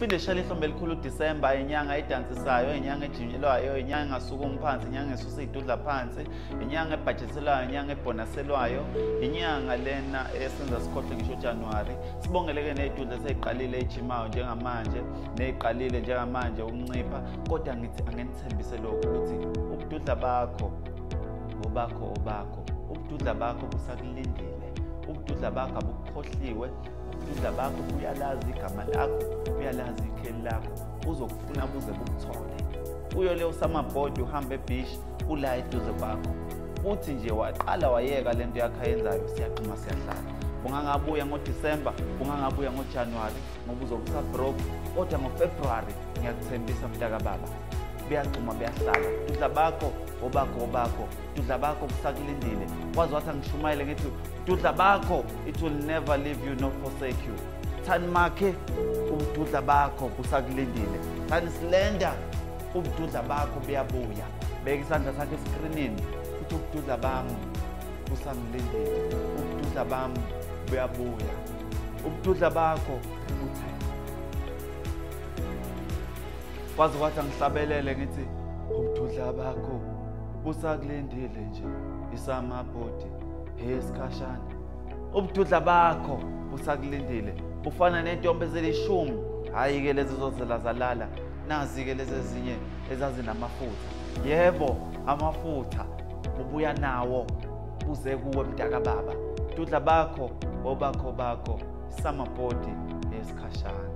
Siphinde sishayele ihlombe elikhulu December, inyanga edansisayo, inyanga ejinyelwayo, inyanga engasukumi phansi, inyanga esusa iy'dudla phansi, inyanga ebhajethelwayo, inyanga ebhonaselwayo, inyanga lena esenza sikhohlwe ngisho January. Sibongeleke ney'dudla esey'qalile ejimayo njengamanje, ney'qalile njengamanje ukuncipha. Kodwa ngithi angenithembise lokhu ukuthi ubududla bakho obakho obakho, ubududla bakho busakulindile, ubududla bakho abukukhohliwe, ubududla bakho buyalazi igama lakho, buyalazi ikheli lakho, uzokufuna buze bukuthole. Kuyo leyo samabhodi uhambe ebeach, ula eduze kwakho. Uthi nje waqala wayeka lento yakho ayenzayo, siyaqhuma siyahlala. Ungangabuya ngoDecember, ungangabuya ngoJanuary ngoba uzobe usabroke, kodwa ngoFebruary ngiyakuthembisa mntaka baba, buyagxuma buyahlala. Dudla bakho obakho obakho, dudla bakho kusakulindile. Kwazi wathi angishumayele ngithi dudla bakho, it will never leave you nor forsake you. Thani makhe, ubududla bakho kusakulindile. Thani slender, ubududla bakho buyabuya. Beka isandla sakho eskrinini, uthi ubududla bami busangilindile, ubududla bami buyabuya, ubududla bakho buthe. Kwazi kwathi angihlabelele ngithi ubududla bakho busakulindile nje, isamabhodi esikhashana. Ubududla bakho busakulindile, bufana nentombi ezilishumi. Hhayi-ke lezi zozela zalala, nazi-ke lezi ezinye ezazinamafutha. Yebo, amafutha bubuya nawo buze kuwe mntaka baba. Dudla bakho obakho bakho, samabhodi esikhashana.